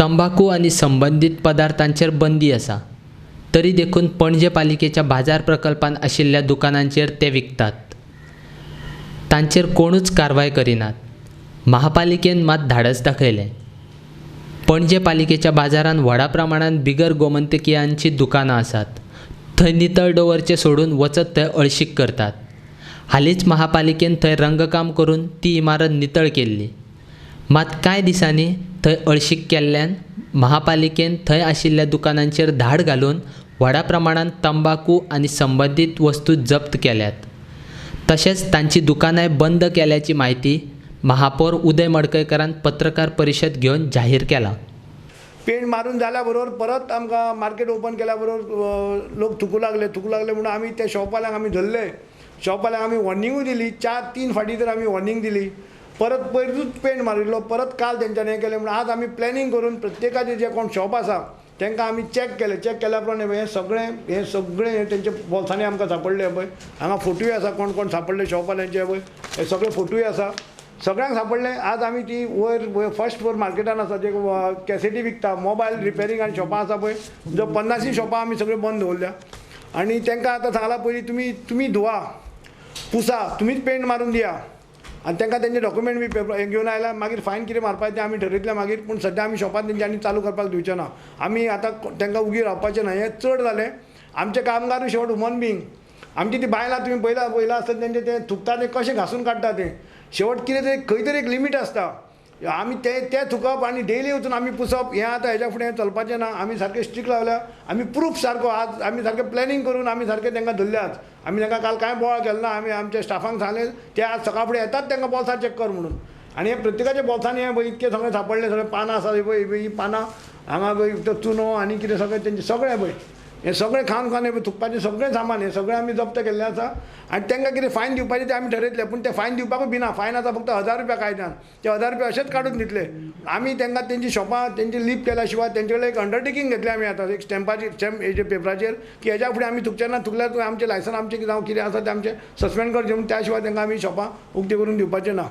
तंबाकू आनी संबंदीत पदार्थांचेर बंदी आसा. तरी देखून पणजे पालिकेच्या बाजार प्रकल्पांत आशिल्ल्या दुकानांचेर ते विकतात. तांचेर कोणूच कारवाय करिनात. महापालिकेन मात धाडस दाखयलें. पणजे पालिकेच्या बाजारांत व्हडा प्रमाणांत बिगर गोमंतकीयांचीं दुकानां आसात. थंय नितळ दवरचें सोडून वचत थंय अळशीक करतात. हालींच महापालिकेन थंय रंगकाम करून ती इमारत नितळ केल्ली. मात कांय दिसांनी थंय अळशीक केल्ल्यान महापालिकेन थंय आशिल्ल्या दुकानांचेर धाड घालून व्हडा प्रमाणांत तंबाकू आनी संबंदीत वस्तू जप्त केल्यात. तशेंच तांची दुकानांय बंद केल्याची म्हायती महापौर उदय मडकयकारान पत्रकार परिशद घेवन जाहीर केलां. पेंट मारून जाल्या बरोबर परत आमकां मार्केट ओपन केल्या बरोबर लोक थुकू लागले, थुकू लागले म्हणून आमी त्या शॉपवाल्यांक आमी धरले. शॉपवाल्यांक आमी वॉर्निंगूय दिली, 4-3 फाटीं तर आमी वॉर्निंग दिली. परत पयरूच पेंट मारिल्लो, परत काल तेंच्यांनी हें केलें. म्हणून आज आमी प्लॅनिंग करून प्रत्येकाचें जें कोण शॉप आसा तांकां आमी चॅक केलें. चॅक केल्या प्रमाणे हें सगळें, हें सगळें हें तेंच्या बोल्सांनी आमकां सांपडलें. पळय हांगा फोटोय आसा, कोण कोण सांपडले शॉपवाल्यांचे, पळय हे सगळे फोटोय आसा, सगळ्यांक सांपडलें. आज आमी ती वयर फर्स्ट फ्लोर मार्केटान आसा, जे कॅसेटी विकता, मोबायल रिपेरींग आनी शॉपां आसा पळय, जो 50 शॉपां आमी सगळीं बंद दवरल्या. आनी तांकां आतां सांगलां, पयलीं तुमी धुवा, पुसा, तुमीच पेंट मारून दिया. आनी तांकां तेंचे डॉक्युमेंट बी पेपर हें घेवन आयला. मागीर फायन कितें मारपाचें तें आमी ठरयतले मागीर. पूण सद्या आमी शॉपान तेंच्यांनी चालू करपाक दिवचें ना. आमी आतां तांकां उगी रावपाचें ना. हें चड जालें. आमचे कामगारूय शेवट ह्युमन बिंग. आमची ती बायलां तुमी पयला आसतना तेंचे तें थुकता तें कशें घासून काडटा तें. शेवट कितें तरी खंय तरी एक लिमीट आसता. आमी तें थुकप आनी डेली वचून आमी पुसप हें आतां हेज्या फुडें चलपाचें ना. आमी सारकें स्ट्रीक रावल्या. आमी प्रूफ सारको आज आमी सारकें प्लॅनिंग करून आमी सारकें तांकां धरले. आज आमी तांकां काल कांय बोवाळ केलो ना. आमी आमच्या स्टाफांक सांगलें ते आज सकाळ फुडें येतात तांकां बोल्सां चॅक कर म्हणून. आनी हे प्रत्येकाच्या बोल्सांनी हें पळय इतकें सगळें सांपडलें. सगळें पानां आसा पळय, ही पानां हांगा पळय चुनो आनी कितें सगळें तेंचें सगळें पळय हें सगळें खावन खावन हें थुकपाचें सगळें सामान हें सगळें आमी जप्त केल्लें आसा. आनी तांकां कितें फायन दिवपाचें तें आमी ठरयतलें. पूण तें फायन दिवपाकूय बी ना. फायन आतां फक्त 1000 रुपया कायद्यान, ते 1000 रुपया अशेंच काडून दितले. आमी तांकां तेंची शॉपां तेंची लीप केल्या शिवाय तेंचे कडेन एक अंडरटेकींग घेतलें आमी आतां, एक स्टॅम्पाचेर, स्टॅम्प हेजे पेपराचेर की हेज्या फुडें आमी थुकचे ना, थुकल्यार आमचें लायसन आमचें जावं कितें आसा तें आमचें सस्पेंड करचें. पूण त्या शिवाय तांकां आमी शॉपां उक्ती करून दिवपाचें ना.